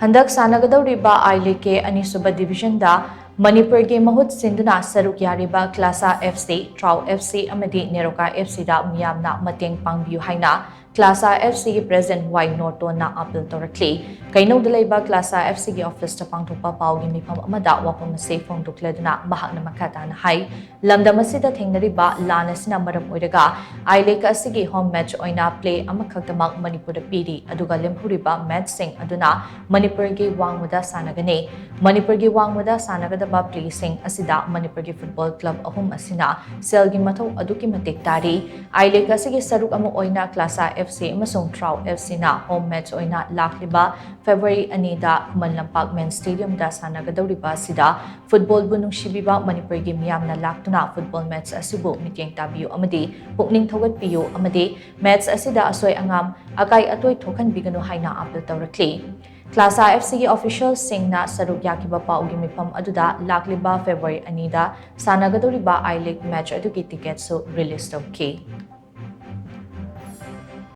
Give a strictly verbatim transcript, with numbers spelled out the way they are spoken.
ꯍꯟꯗꯛ ꯁꯥꯟꯅꯒꯗꯧꯔꯤꯕ I League ꯀꯤ ꯑꯅꯤꯁꯨꯕ division ꯗ ꯃꯅꯤꯄꯨꯔꯒꯤ ꯃꯍꯨꯠ ꯁꯤꯟꯗꯨꯅ ꯁꯔꯨꯛ ꯌꯥꯔꯤꯕ ꯀ꯭ꯂꯥꯁꯥ F C, ꯇ꯭ꯔꯥꯎ F C ꯑꯃꯗꯤ ꯅꯦꯔꯣꯀꯥ F C ꯗ ꯃꯤꯌꯥꯝꯅ ꯃꯇꯦꯡ ꯄꯥꯡꯕꯤꯌꯨ ꯍꯥꯏꯅ ꯀ꯭ꯂꯥꯁꯥ F C ꯒꯤ president ꯋꯥꯏ ꯅꯣꯔꯇꯣꯟꯅ appeal ꯇꯧꯔꯛꯂꯤ꯫ ꯀꯩꯅꯧꯗ ꯂꯩꯕ ꯀ꯭ꯂꯥꯁꯥ F C ꯒꯤ office ꯇ ꯄꯥꯡꯊꯣꯛꯄ ꯄꯥꯎꯒꯤ ꯃꯤꯐꯝ ꯑꯃꯗ ꯋꯥꯐꯝ ꯑꯁꯤ ꯐꯣꯡꯗꯣꯛꯂꯗꯨꯅ ꯃꯍꯥꯛꯅ ꯃꯈꯥ ꯇꯥꯅ ꯍꯥꯏ, ꯂꯝꯗꯝ ꯑꯁꯤꯗ ꯊꯦꯡꯅꯔꯤꯕ ꯂꯥꯟ ꯑꯁꯤꯅ ꯃꯔꯝ ꯑꯣꯏꯔꯒ I League ꯑꯁꯤꯒꯤ home match ꯑꯣꯏꯅ play ꯑꯃꯈꯛꯇꯃꯛ ꯃꯅꯤꯄꯨꯔꯗ ꯄꯤꯔꯤ, ꯑꯗꯨꯒ ꯂꯦꯝꯍꯧꯔꯤꯕ match ꯁꯤꯡ ꯑꯗꯨꯅ ꯃꯅꯤꯄꯨꯔꯒꯤ ꯋꯥꯡꯃꯗ ꯁꯥꯟꯅꯒꯅꯤ꯫ ꯃꯅꯤꯄꯨꯔꯒꯤ ꯋꯥꯡꯃꯗ ꯁꯥꯟꯅꯒꯗꯕ play ꯁꯤꯡ ꯑꯁꯤꯗ ꯃꯅꯤꯄꯨꯔꯒꯤ football club ꯑꯍꯨꯝ ꯑꯁꯤꯅ ꯁꯦꯜꯒꯤ ꯃꯊꯧ ꯑꯗꯨꯛꯀꯤ ꯃꯇꯤꯛ ꯇꯥꯔꯤ꯫ I League ꯑꯁꯤꯒꯤ ꯁꯔꯨꯛ ꯑꯃ ꯑꯣꯏꯅ ꯀ꯭ꯂꯥꯁꯥ F C ꯑꯃꯁꯨꯡ ꯇ꯭ꯔꯥꯎ F C ꯅ home match ꯑꯣꯏꯅ ꯂꯥꯛꯂꯤꯕ February ꯑꯅꯤꯗ ꯈꯨꯃꯟ ꯂꯝꯄꯥꯛ main stadium ꯗ ꯁꯥꯟꯅꯒꯗꯧꯔꯤꯕ ꯑꯁꯤꯗ football ꯕꯨ ꯅꯨꯡꯁꯤꯕꯤꯕ ꯃꯅꯤꯄꯨꯔꯒꯤ ꯃꯤꯌꯥꯝꯅ ꯂꯥꯛꯇꯨꯅ football match ꯑꯁꯤꯕꯨ ꯃꯤꯠꯌꯦꯡ ꯇꯥꯕꯤꯌꯨ ꯑꯃꯗꯤ ꯄꯨꯛꯅꯤꯡ ꯊꯧꯒꯠꯄꯤꯌꯨ ꯑꯃꯗꯤ match ꯑꯁꯤꯗ ꯑꯁꯣꯏ ꯑꯉꯥꯝ, ꯑꯀꯥꯏ ꯑꯇꯣꯏ ꯊꯣꯛꯍꯟꯕꯤꯒꯅꯨ ꯍꯥꯏꯅ appeal ꯇꯧꯔꯛꯂꯤ꯫ ꯀ꯭ꯂꯥꯁꯥ F C ꯒꯤ official ꯁꯤꯡꯅ ꯁꯔꯨꯛ ꯌꯥꯈꯤꯕ ꯄꯥꯎꯒꯤ ꯃꯤꯐꯝ ꯑꯗꯨꯗ ꯂꯥꯛꯂꯤꯕ February ꯑꯅꯤꯗ ꯁꯥꯟꯅꯒꯗꯧꯔꯤꯕ I League match ꯑꯗꯨꯒꯤ ticket ꯁꯨ release ꯇꯧꯈꯤ꯫